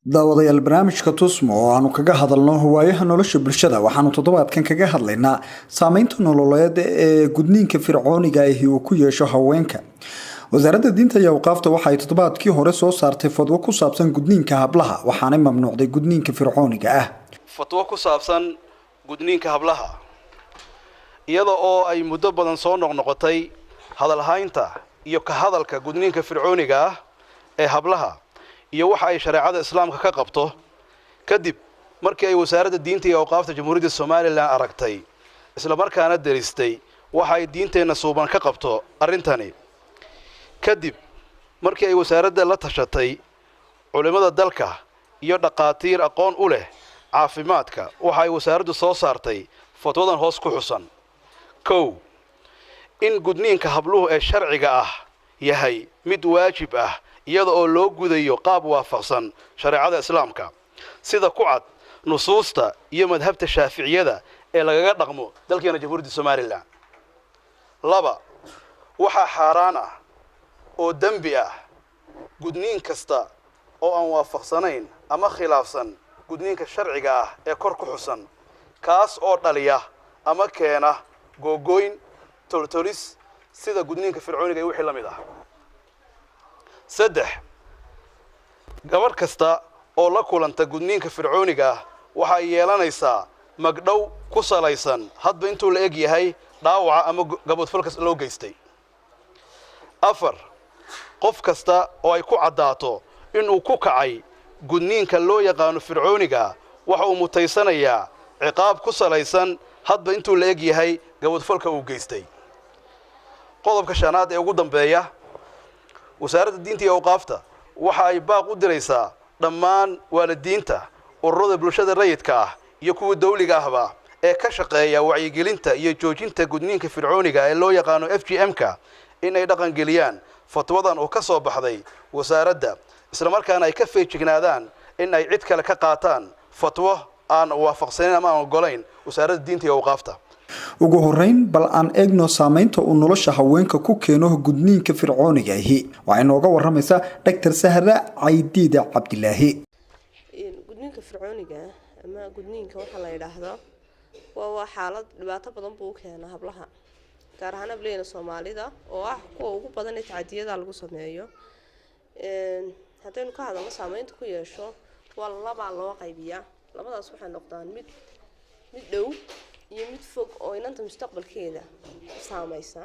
Daawadayaal, barnaamijka Tusmo oo aanu kaga hadalno waayaha nolosha bulshada, waxaanu toddobaadkan kaga hadlaynaa saameynta nololeed ee gudniinka fircooniga ahi uu ku yeesho haweenka. Wasaaradda Diinta iyo Awqaafta waxa ay toddobaadkii hore soo saartay fadwo ku saabsan gudniinka hablaha, waxaanay mamnuucday gudniinka fircooniga ah. Fatwo ku saabsan gudniinka hablaha. Iyada oo ay muddo badan soo noqnoqotay hadalhaynta iyo ka hadalka gudniinka fircooniga ah ee hablaha iyo waxa ay shareecada Islaamka ka qabto, kadib markii ay Wasaaradda Diinta iyo Awqaafta Jamhuuriyadda Somaliland aragtay isla markaana deristay waxa ay diinteenna suuban ka qabto arrintani, kadib markii ay wasaaradda la tashatay culimmada dalka iyo dhaqaatiir aqoon u leh caafimaadka, waxa ay wasaaraddu soo saartay fatwadan hoos ku xusan. 1, in gudniinka habluhu ee sharciga ah yahay mid waajib ah, iyada oo loo gudayo qaab waafaqsan shareecada Islaamka, sida ku cad nusuusta iyo madhabta Shaaficiyada ee lagaga dhaqmo dalkeena Jamhuuriyadda Somaliland. 2, waxaa xaaraan ah oo dembi ah gudniin kasta oo aan waafaqsanayn ama khilaafsan gudniinka sharciga ah ee kor ku xusan, kaas oo dhaliya ama keena googooyn, toltolis, sida gudniinka fircooniga iyo wixii la mid ah. 3, gabadh kasta oo la kulanta gudniinka fircooniga ah waxa ay yeelanaysaa magdhow ku salaysan hadba intuu la eg yahay dhaawaca ama gaboodfalka loo geystay. 4, qof kasta oo ay ku caddaato inuu ku kacay gudniinka loo yaqaano fircooniga waxa uu mutaysanayaa ciqaab ku salaysan hadba intuu la eg yahay gaboodfalka uu geystay. Qodobka shanaad ee ugu dambeeya, Wasaaradda Diinta iyo Awqaafta waxa ay baaq u diraysaa dhammaan waalidiinta, ururada bulshada rayidka ah iyo kuwa dawliga ahba ee ka shaqeeya wacyigelinta iyo joojinta gudniinka fircooniga ee loo yaqaano FGM-ka in ay dhaqan geliyaan fatwadan oo ka soo baxday wasaaradda, islamarkaana ay ka feejignaadaan in ay cid kale ka qaataan fatwo aan waafaqsanayn ama aan ogolayn Wasaaradda Diinta iyo Awqaafta. Ugu horeyn, bal aan eegno saameynta uu nolosha haweenka ku keeno gudniinka fircooniga ahi. Waxay nooga waramaysaa Dhaktar Sahra Caydiida Cabdilaahi. Gudniinka fircooniga ama gudniinka waxaa la yidhaahdo waa xaalad dhibaato badan buu u keenaa hablaha, gaar ahaan hableena Soomaalida oo ah kuwa ugu badan ee tacadiyada lagu sameeyo. Haddaynu ka hadalno saameynta ku yeesho, waa labaa loo qaybiyaa. Labadaas waxay noqdaan mid dhow iyo mid fog oo inanta mustaqbalkeeda saameysa.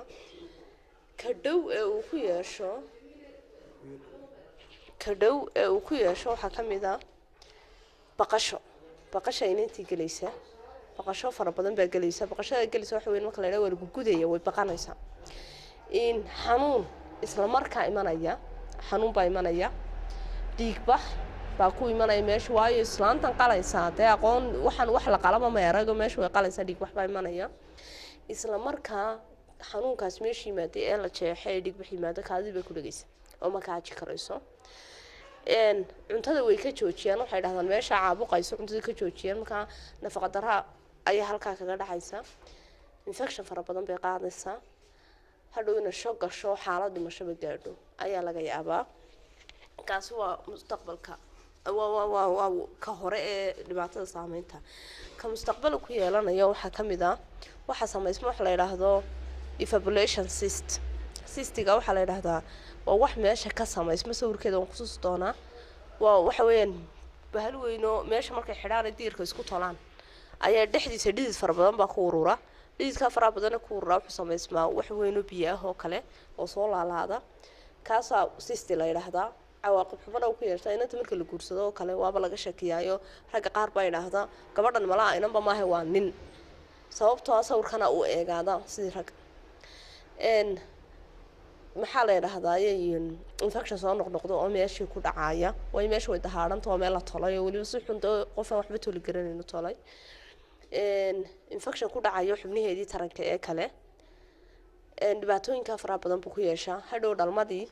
Ka dhow ee uu ku yeesho, ka dhow ee uu ku yeesho waxaa ka mid ah baqasho. Baqasha inantii gelaysa, baqasho fara badan baa gelaysa. Baqashada gelaysa waxa weyn, marka la yidhaha waa lagu gudaya, way baqanaysaa. In xanuun isla markaa imanaya, xanuun baa imanaya, dhiigbax baa ku imanaya meesha, waayo islaantan qalaysaa dee aqoon waxaan wax la qalaba ma erago, meesha way qalaysaa, dhiigbax baa imanaya isla markaa. Xanuunkaas meesha yimaaday ee la jeexay ee dhiigbax yimaado, kaadii bay ku dhegaysa oo ma kaaji karayso. Cuntada way ka joojiyaan, waxay dhahdaan meesha caabuqayso cuntada ka joojiyaan. Markaa nafaqa darra ayaa halkaa kaga dhacaysa, infection fara badan bay qaadaysaa, hadhow ina sho gasho, xaalad dhimashaba gaadho ayaa laga yaabaa. Kaasi waa mustaqbalka, waa ka hore ee dhibaatada. Saameynta ka mustaqbalka ku yeelanaya waxaa kamid ah waxaa sameysma waxa la yidhaahdo infibulation cyst. Cystiga waxaa la yidhaahdaa waa wax meesha ka samaysma, sawirkeeda waan kutusi doonaa. Waa waxa weeyaan bahal weyno meesha markay xidhaan diirka isku tolaan ayaa dhexdiisa dhidid fara badan baa ku urura. Dhididkaa faraha badana ku urura wuxuu samaysmaa wax weynoo biyo ah oo kale oo soo laalaada, kaasaa cysti la yidhaahdaa. Cawaaqib xumana uu ku yeeshaa inanta marka la guursado oo kale, waaba laga shakiyaayo, ragga qaar baa yidhaahdaa gabadhan malaa inanba maaha, waa nin, sababtoo ah sawirkana uu eegaada sidii rag. Maxaa la yidhaahdaa, infection soo noqnoqdo oo meeshii ku dhacaya, waayo meesha way dahaadhanta, waa meel la tolay oo weliba si xun dee qofaan waxba toli garanaynu tolay. Infection ku dhacayo xubnaheedii taranka ee kale. Dhibaatooyinka faraha badan buu ku yeeshaa. Hadhow dhalmadii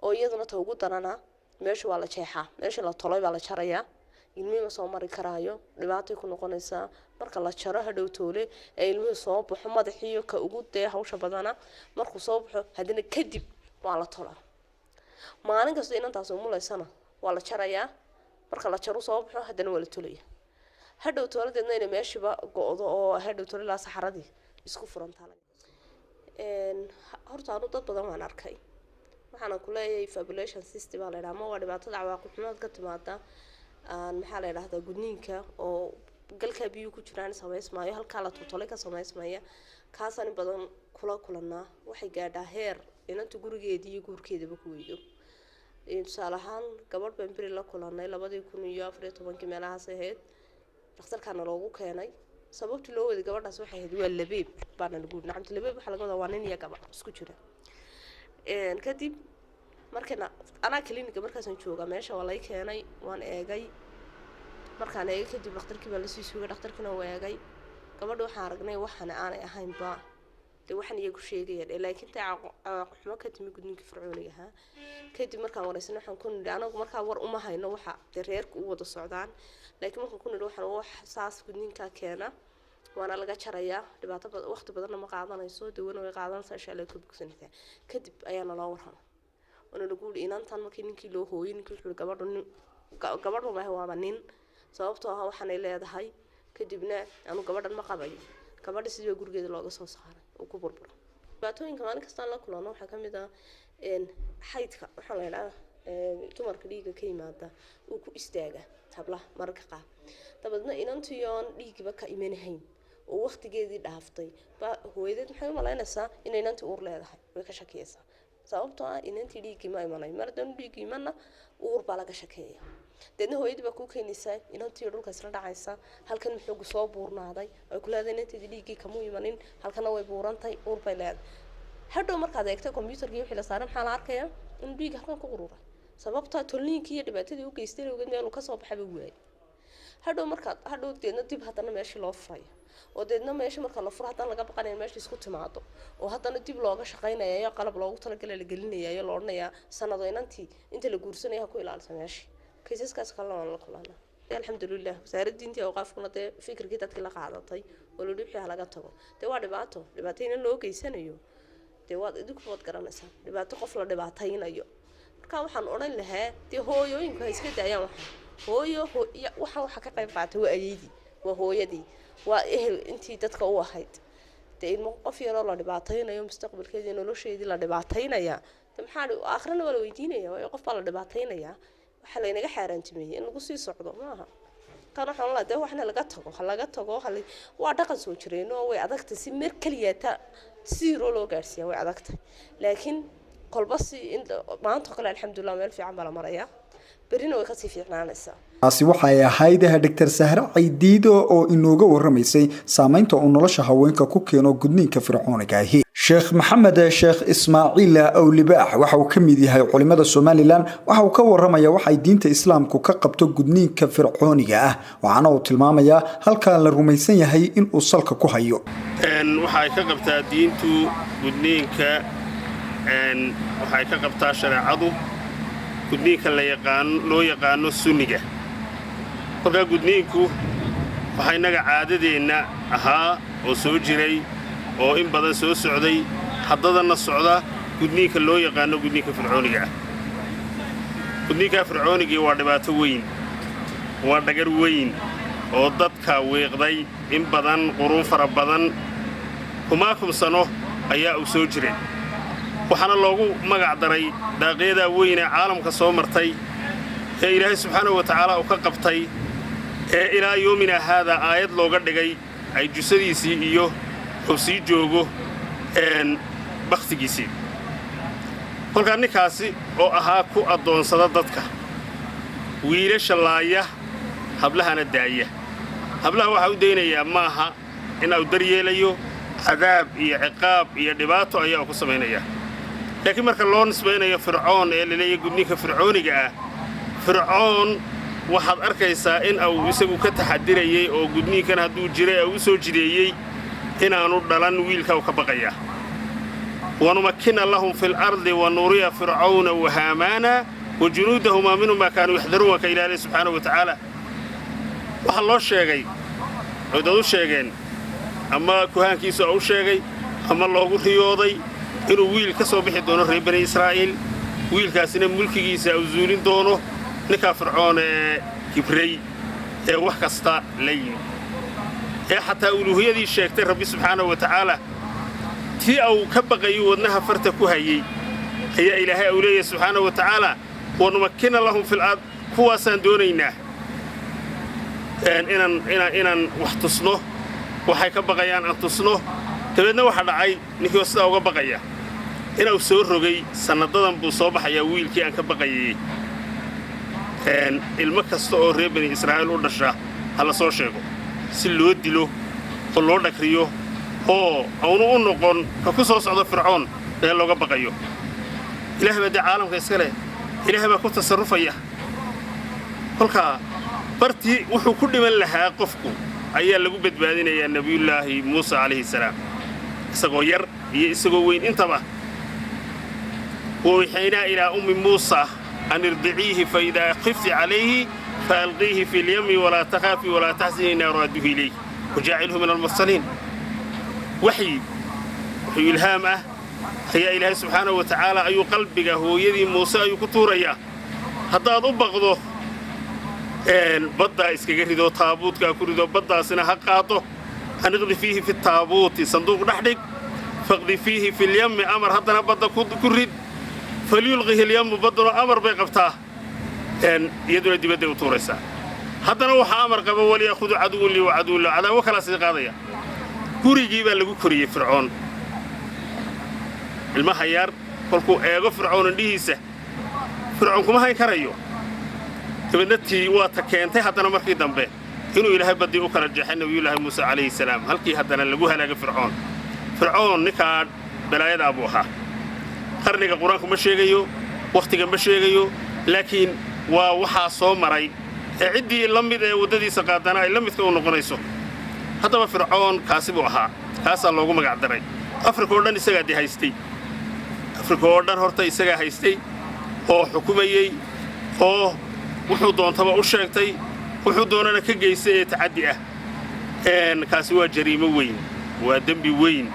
oo iyaduna ta ugu darana, meesha waa la jeexaa, meesha la tolay baa la jarayaa, ilmihii ma soo mari karaayo, dhibaatay ku noqonaysaa. Marka la jaro hadhow toole ee ilmihii soo baxo, madaxiiyo ka ugu dee hawsha badana markuu soo baxo, haddana kadib waa la tolaa. Maalin kasta inantaas umulaysana waa la jarayaa. Marka la jaro soo baxo, haddana waa la tolaya. Hadhow tooladeedna inay meeshiiba go-do oo hadhow toole ilaa saxaradii isku furantaa. Horta anu dad badan waan arkay. Waxaana ku leeyahay infibulation system baa la yidhaha, ama waa dhibaatada cawaaqib xumaad ka timaada aan maxaa la yidhahdaa gudniinka oo galkaa biyuhu ku jiraan samaysmaayo, halkaa la tutolay ka samaysmaya. Kaasaan in badan kula kulanaa. Waxay gaadhaa heer inanta gurigeedii iyo guurkeedaba ku weydo. Tusaale ahaan, gabadh baan beri la kulanay 2014-kii meelahaas ahayd. Dhakhtarkaana loogu keenay. Sababtii loo waday gabadhaas waxay ahayd waa labeeb baana lagu yidhi. Nacamta, labeeb waxaa laga wadaa waa nin iyo gabadh isku jira. Kadib markana anaa clinic-ga markaasaan joogaa, meesha waa lay keenay, waan eegay. Markaan eegay kadib, dhakhtarkii baa lasii sugay, dhakhtarkiina wuu eegay gabadha. Waxaan aragnay waxana aanay ahaynba dee waxaan iyagu sheegayaan ee laakiin taa cawaaqib xumo ka timi gudniinka fircooniga ahaa. Kadib markaan wareysanay, waxaan ku nidhi anagu markaa war uma hayno waxa dee reerka u wada socdaan, laakiin markaan ku nidhi waxaan wax saas gudniinkaa keena, waana laga jarayaa, dhibaato badan waqti badanna ma qaadanayso, dawana way qaadanaysaa, insha Allah ka bogsanaysaa. Kadib ayaana loo warramay oona lagu yidhi inantan markii ninkii loo hooyay, ninkii wuxuu yihi gabadhu nin gabadhu maaha, waaba nin, sababtoo ah waxaanay leedahay. Kadibna anu gabadhan ma qabayo. Gabadha sidii baa gurigeeda looga soo saaray oo ku burburo. Dhibaatooyinka maalin kastaan la kulano waxaa kamid ah xaydka, waxaa la yidhaha dumarka dhiigga ka yimaada uu ku istaaga hablaha mararka qaar. Dabeedna inantiyoon dhiigba ka imanahayn oo waqtigeedii dhaaftay baa hooyadeed maxay u malaynaysaa inay inantii uur leedahay. Way ka shakiyaysaa, sababtoo ah inantii dhiiggii ma imanayo. Mar haddaan dhiiggii imana, uur baa laga shakeeya. Deedna hooyadii baa kuu keenaysaa inantii dhulka isla dhacaysa, halkan muxuugu soo buurnaaday ay ku leedahay. Inanteedii dhiiggii kamuu imanin, halkana way buurantay, uur bay leedahay. Hadhow markaad eegto computerkii wixii la saaray, maxaa la arkayaa? In dhiigga halkan ku qururay, sababtaa tolniinkii iyo dhibaatadii u geystay awgeed meeluu kasoo baxaba waayay. Hadhow markaad hadhow deedna dib haddana meeshii loo furaya, oo deedna meesha marka la furo haddana laga baqanaya meesha isku timaado, oo haddana dib looga shaqaynayayo, qalab loogu talagalay la gelinayayo, la odhanayaa sanado inantii inta la guursanaya ha ku ilaalisa meeshii. Kaysaskaas kalena waan la kulana, alxamdulilah. Wasaaradda diintii awqaafkuna dee fikirkii dadkii la qaadatay oo la wixii halaga tago. Dee waa dhibaato, dhibaato inan loo geysanayo, dee waad idinku waad garanaysaa dhibaato qof la dhibaataynayo. Marka waxaan odhan lahaa dee hooyooyinku ha iska daayaan. Waxaan hooyo waxaan waxa ka qayb qaatay waa ayeydii, waa hooyadii, waa ehel intii dadka u ahayd. Dee ilmo qof yaroo la dhibaataynayo, mustaqbalkeedii nolosheedii la dhibaataynaya, de maxaa aakhirana waa la weydiinaya, waayo qof baa la dhibaataynayaa. Waxaa laynaga xaaraantimeeyey in lagu sii socdo maaha kan. Waxaan lahaa dee waxna laga tago, ha laga tago. Waa dhaqan soo jireen oo way adagtay si meer keliyaata zero loo gaarsiiya, way adagtay, laakiin kolba si in maanta oo kale alxamdulilah meel fiican baa la marayaa, berrina way kasii fiicnaanaysaa. Taasi waxay ahayd Dr Sahre Caydiido oo inooga warramaysay saameynta uu nolosha haweenka ku keeno gudniinka fircooniga ahi. Sheekh Maxamed Sheekh Ismaaciil Awlibaax waxa uu ka mid yahay culimada Somaliland. Waxa uu ka waramaya waxay diinta islaamku ka qabto gudniinka fircooniga ah, waxaana uu tilmaamayaa halkaa la rumaysan yahay in uu salka ku hayo. Waxay ka qabtaa diintu gudniinka, waxay ka qabtaa shareecadu gudniinka la yaqaano, loo yaqaano sunniga. Kolkaa gudniinku waxaa innaga caadadeenna ahaa oo soo jiray oo in badan soo socday, haddadanna socda, gudniinka loo yaqaano gudniinka fircooniga ah. Gudniinka fircoonigii waa dhibaato weyn, waa dhagar weyn oo dadka wiiqday in badan, quruun fara badan, kumaakum sano ayaa uu soo jiray. Waxaana loogu magac daray daaqyadaa weyn ee caalamka soo martay ee Ilaahay subxaanahu wa tacaala uu ka qabtay, ee ilaa yoomina haadaa aayad looga dhigay ay jusadiisii iyo uu sii joogo bakhtigiisii. Kolkaa ninkaasi oo ahaa ku addoonsada dadka, wiilasha laaya, hablahana daaya. Hablaha waxaa u daynayaa maaha in uu daryeelayo, cadaab iyo ciqaab iyo dhibaato ayaa uu ku samaynayaa. Laakiin marka loo nisbaynayo Fircoon ee laleeyahay gudniinka fircooniga ah, Fircoon waxaad arkaysaa in uu isagu ka taxadirayey oo gudniinkan hadduu jiray u soo jideeyey inaanu dhalan wiilka uu ka baqayaa. Wanumakkina lahum fi lardi wanuriya fircawna wahaamaana wajunuudahumaa minhum maa kaanuu yaxdaruun. Waa ka ilaalay subxaanahu wa tacaala. Waxaa loo sheegay oy dad u sheegeen, ama kuhaankiisu u sheegay ama loogu riyooday, inuu wiil ka soo bixi doono reer Bani Israa'iil, wiilkaasina mulkigiisa uu zuulin doono ninkaa Fircoon ee kibrey ee wax kasta la yimi, ee xataa uluuhiyadii sheegtay Rabbi subxaanahu wa tacaala. Tii uu ka baqayu wadnaha farta ku hayey ayaa Ilaahay uu leeyahay subxaanahu wa tacaala: wanumakkina lahum fil ard. Kuwaasaan doonaynaa inaan wax tusno, waxay ka baqayaan aan tusno. Dabeedna waxaa dhacay ninkii oo sidaa uga baqaya inuu soo rogay: sannadadan buu soo baxayaa wiilkii aan ka baqayay, ilmo kasta oo reer Bani Israa'iil u dhasha ha la soo sheego si loo dilo oo loo dhagriyo oo aunu u noqon ka ku soo socdo Fircoon ee looga baqayo. Ilaah baa dee caalamka iska leh, Ilaah baa ku tasarrufaya. Kolkaa bartii wuxuu ku dhiman lahaa qofku ayaa lagu badbaadinayaa Nebiyullaahi Muuse calayhi salaam, isagoo yar iyo isagoo weyn intaba. Wawxaynaa ilaa ummi Muusa an irdiciihi, faidaa khifti calayhi faalqiihi fi lyami, walaa takhaafi walaa taxzini, innaa raadduhu ilayk wajaaciluhu min almursaliin. Waxyi wuxuu ilhaam ah ayaa Ilaahay subxaanahu wa tacaala ayuu qalbiga hooyadii Muuse ayuu ku tuurayaa: haddaad u baqdo, baddaa iskaga rido, taabuutkaa ku rido, baddaasina ha qaado. An iqdi fiihi fi taabuuti, sanduuq dhex dhig, faqdi fiihi fi lyammi, amar haddana badda ku rid, falyulqihi lyammu, badduna amar bay qabtaa, iyaduna dibadday u tuuraysaa. Haddana waxaa amar qaba: waliya'khudu caduwun lii wa caduwun lahu, cadaawo kalaa sii qaadaya. Gurigii baa lagu koriyey Fircoon. Ilmaha yar kolkuu eego Fircoon indhihiisa, Fircoon kuma hayn karayo. Dabeedna tii waa ta keentay haddana markii dambe inuu Ilaahay baddii u kala jeexay Nebiyullaahi Muuse calayhi salaam, halkii haddana lagu halaagay Fircoon. Fircoon ninkaa balaayadaa buu ahaa. Qarniga Qur-aanku ma sheegayo, wakhtiga ma sheegayo, laakiin waa waxaa soo maray ee ciddii la mid ee waddadiisa qaadana ay la midka u noqonayso. Haddaba Fircoon kaasi buu ahaa, kaasaa loogu magac daray. Afrika oo dhan isagaa dee haystay, Afrika oo dhan horta isagaa haystay oo xukumayey oo wuxuu doontaba u sheegtay, wuxuu doonana ka geystay ee tacaddi ah. Kaasi waa jariimo weyn, waa dembi weyn.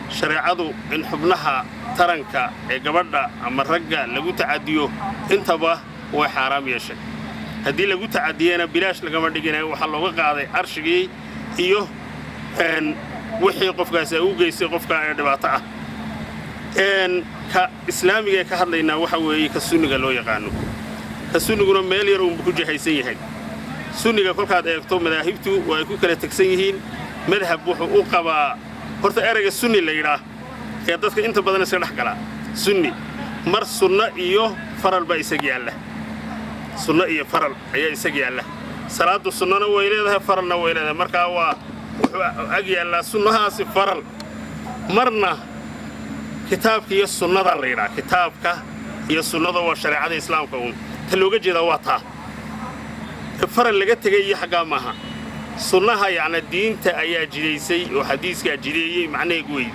Shareecadu in xubnaha taranka ee gabadha ama ragga lagu tacadiyo intaba way xaaraam yeeshay. Haddii lagu tacadiyana bilaash lagama dhigina, waxaa looga qaaday arshigii iyo wixii qofkaasi ay u geystay qofka ee dhibaato ah. Ka islaamiga ee ka hadlaynaa waxa weeye ka sunniga loo yaqaano. Ka sunniguna meel yar uunbu ku jihaysan yahay. Sunniga kolkaad eegto, madaahibtu waa ay ku kala tegsan yihiin. Madhab wuxuu u qabaa, horta erayga sunni la yidhaah ee dadka inta badan iska dhex galaa, sunni mar sunno iyo faral baa isag yaalla, sunno iyo faral ayaa isag yaalla. Salaaddu sunnana way leedahay, faralna way leedahay. Markaa waa wuxuu ag yaallaa sunnahaasi faral. Marna kitaabka iyo sunnada la yidhaha. Kitaabka iyo sunnada waa shareecada islaamka uun ta looga jeedaa, waa taa faral laga tegay iyo xaggaa maaha. Sunnaha yacna diinta ayaa jidaysay oo xadiiskaa jideeyey macnaheegu wey.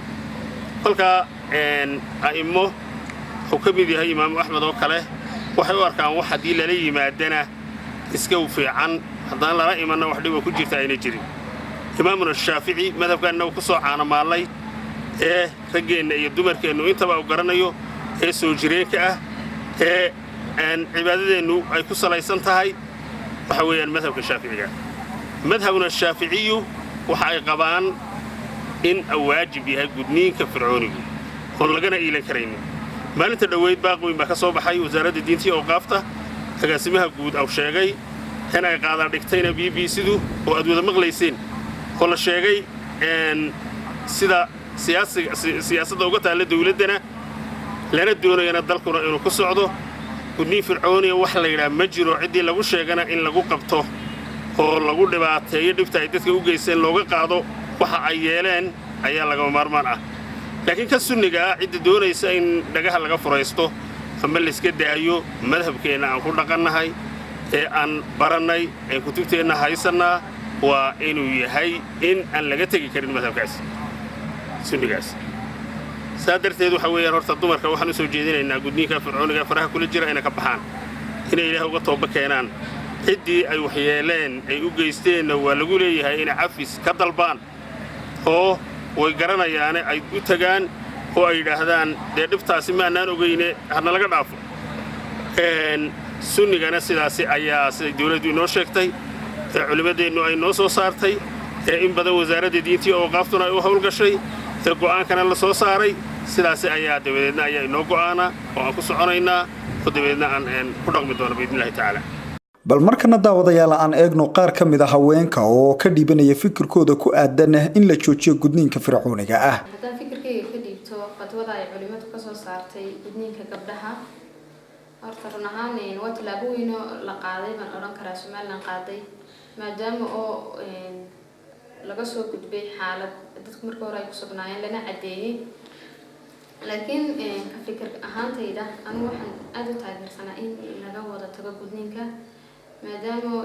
Kolkaa a'immo wuxuu ka mid yahay Imaamu Axmed oo kale waxay u arkaan wax haddii lala yimaadana iska fiican, haddaan lala imanna wax dhiba ku jirta ayna jirin. Imaamuna Shaafici, madhabkaanna uu ku soo caanamaallay ee raggeenna iyo dumarkeennu intaba uu garanayo ee soo jireenka ah ee cibaadadeennu ay ku salaysan tahay, waxa weeyaan madhabka Shaaficiga. Madhabuna Shaaficiyu waxa ay qabaan in waajib yahay gudniinka fircoonigu oon lagana iilan karaynin. Maalinta dhoweyd baaq weyn baa ka soo baxay wasaaradda diinta iyo awqaafta, agaasimaha guud aw sheegay in ay qaadaan dhigtayna BBC-du oo aad wada maqlayseen, oo la sheegay sida siyaasadda uga taalla dawladdana lana doonayana dalkuna inuu ku socdo. Gudniin fircooniya wax la yidhaha ma jiro, ciddii lagu sheegana in lagu qabto oo lagu dhibaateeyo, dhibta ay dadka u geysteen looga qaado waxa ay yeeleen ayaa lagama maarmaan ah. Laakiin ka sunniga ah, cidda doonaysa in dhagaha laga furaysto ama layska daayo, madhabkeenna aan ku dhaqannahay ee aan barannay ee kutubteenna haysannaa waa inuu yahay in aan laga tegi karin madhabkaas sunnigaas. Saa darteed waxa weeyaan, horta dumarka waxaan u soo jeedinaynaa gudniinka fircooniga faraha kula jira inay ka baxaan, inay Ilaah uga tooba keenaan. Ciddii ay waxyeeleen ay u geysteenna waa lagu leeyahay inay cafis ka dalbaan, oo way garanayaane ay u tagaan oo ay yidhaahdaan, "Dee dhibtaasi maannaan ogeyne, hana laga dhaafo." Sunnigana sidaasi ayaa siday dawladdu inoo sheegtay ee culimmadeennu ay noo soo saartay, ee in badan wasaaradda diintii awqaaftuna ay u hawlgashay, ee go'aankana la soo saaray, sidaasi ayaa dabadeedna ayaa inoo go'aana oo aan ku soconaynaa, oo dabadeedna aan ku dhaqmi doono biidnillahi tacaala. Bal markana, daawadayaal, aan eegno qaar ka mid a haweenka oo ka dhiibanaya fikirkooda ku aadan in la joojiyo gudniinka fircooniga ah. Haddaan fikirkayga ka dhiibto fatwada ay culimadu kasoo saartay gudniinka gabdhaha, horta run ahaan waa tallaabo weyn oo la qaaday baan odhan karaa, Somaliland qaaday, maadaama oo laga soo gudbay xaalad dadku marka hore ay ku sugnaayeen, lana caddeeyey. Laakiin ka fikir ahaantayda, anigu waxaan aada u taageersanaa in laga wada tago gudniinka, maadaama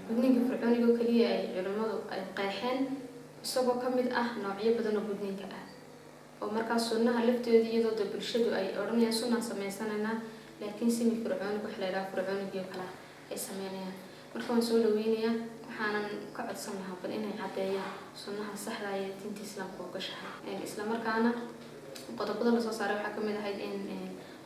gudniinka fircooniga oo keliya ay culimmadu ay qeexeen, isagoo ka mid ah noocyo badan oo gudniinka ah, oo markaas sunnaha lafteedu, iyadoo de bulshadu ay odhanayaan sunnaan sameysanaynaa, laakiin semi fircoonig waxa la yidhaha, fircoonigii oo kale ay sameynayaan. Marka waan soo dhaweynayaa, waxaanan ka codsan lahaa bal inay caddeeyaan sunnaha saxda ee diinta Islaamka oo gashahay. Isla markaana qodobada lasoo saaray waxaa kamid ahayd in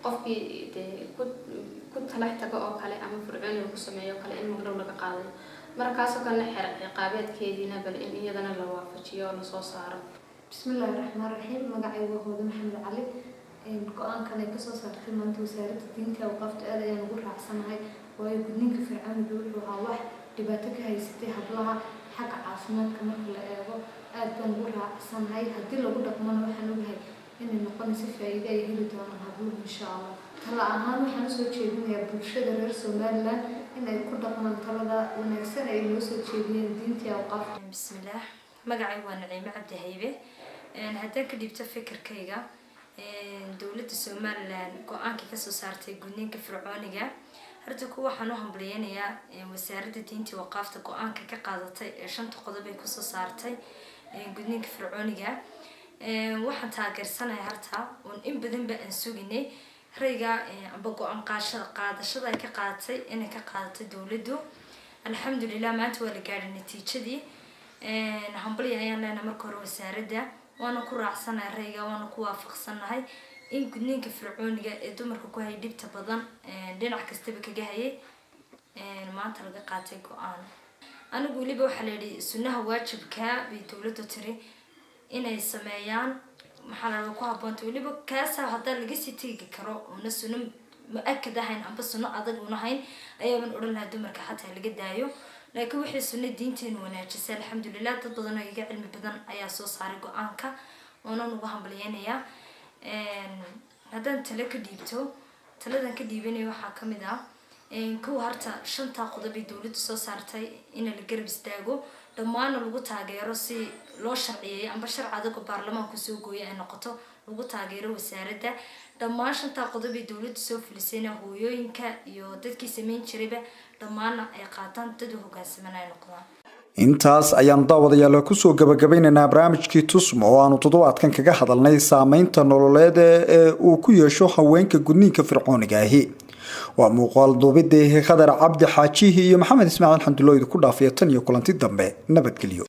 qofkii dee ku talax tago oo kale ama fircooniga ku sameeyo oo kale in magdhow laga qaadayo. Markaasoo kalena xeer ciqaabeedkeediina bal in iyadana la waafajiyo oo lasoo saaro. Bismillaahi raxmaan raxiim. Magacaygu waa Hoodo Maxamed Cali. Go-aankan ay kasoo saartay maanta wasaaradda diinta awqaafta aad ayaan ugu raacsanahay, waayo gudniinka fircooniga wuxuu ahaa wax dhibaato ka haysatay hablaha xagga caafimaadka marka la eego. Aad baan ugu raacsanahay. Haddii lagu dhaqmana, waxaan ogahay inay noqonayso faa'iido ay heli doonaan habluhu, insha Allah. Tala ahaan waxaan usoo jeedinayaa bulshada reer Somaliland in ay ku dhaqmaan talada wanaagsan ay noo soo jeediyeen diintii awqaafta. Bismillaah, magacaygu waa Naciime Cabdi Haybe. Haddaan ka dhiibto fikirkayga dowladda Somaliland go-aankii kasoo saartay gudniinka fircooniga, horta ku waxaan u hambaliyeynayaa wasaaradda diinta waqaafta go-aanka ka qaadatay ee shanta qodob ay kusoo saartay gudniinka fircooniga. Waxaan taageersanahay harta oon in badanba aan suginay rayga amba go-aan qaashada qaadashada ay ka qaadatay, inay ka qaadatay dowladdu. Alxamdulilah, maanta waa la gaadhay natiijadii. Hambalya ayaan leenahay marka hore wasaaradda, waana ku raacsanahay rayga, waana ku waafaqsanahay in gudniinka fircooniga ee dumarka ku hayay dhibta badan, dhinac kastaba kaga hayay, maanta laga qaatay go-aan. Anigu weliba waxaa la yidhi sunnaha waajibka bay dowladdu tiri inay sameeyaan, maxaa la rabaa, ku habboonta. Weliba kaasa haddaa laga sii tegi karo una sunno mu-akad ahayn amba sunno adag una hayn, ayaaban odhan lahaa dumarka xataa laga daayo. Laakiin waxay sunno diinteenu wanaajisay, alxamdulilah, dad badan oo iga cilmi badan ayaa soo saaray go-aanka, oonan ugu hambalyeynayaa. Haddaan talo ka dhiibto, taladan ka dhiibanaya waxaa kamid ah, kow, harta shantaa qodob ay dowladdu soo saartay in la garab istaago, dhammaana lagu taageero si loo sharciyeeyo amba sharci adag oo baarlamaanku soo gooya ay noqoto, lagu taageero wasaaradda. Dhammaan shantaa qodob ay dowladdu soo fulisayna hooyooyinka iyo dadkii sameyn jirayba dhammaanna ay qaataan, dad u hogaansaman ay noqdaan. Intaas ayaanu, daawadayaal, kusoo gabagabaynaynaa barnaamijkii Tusmo oo aanu toddobaadkan kaga hadalnay saameynta nololeed ee uu ku yeesho haweenka gudniinka fircooniga ahi. Waa muuqaal duubidii Khadar Cabdi Xaajihi iyo Maxamed Ismaaciil Xamdulo idinku dhaafaya. Tan iyo kulanti dambe, nabadgelyo.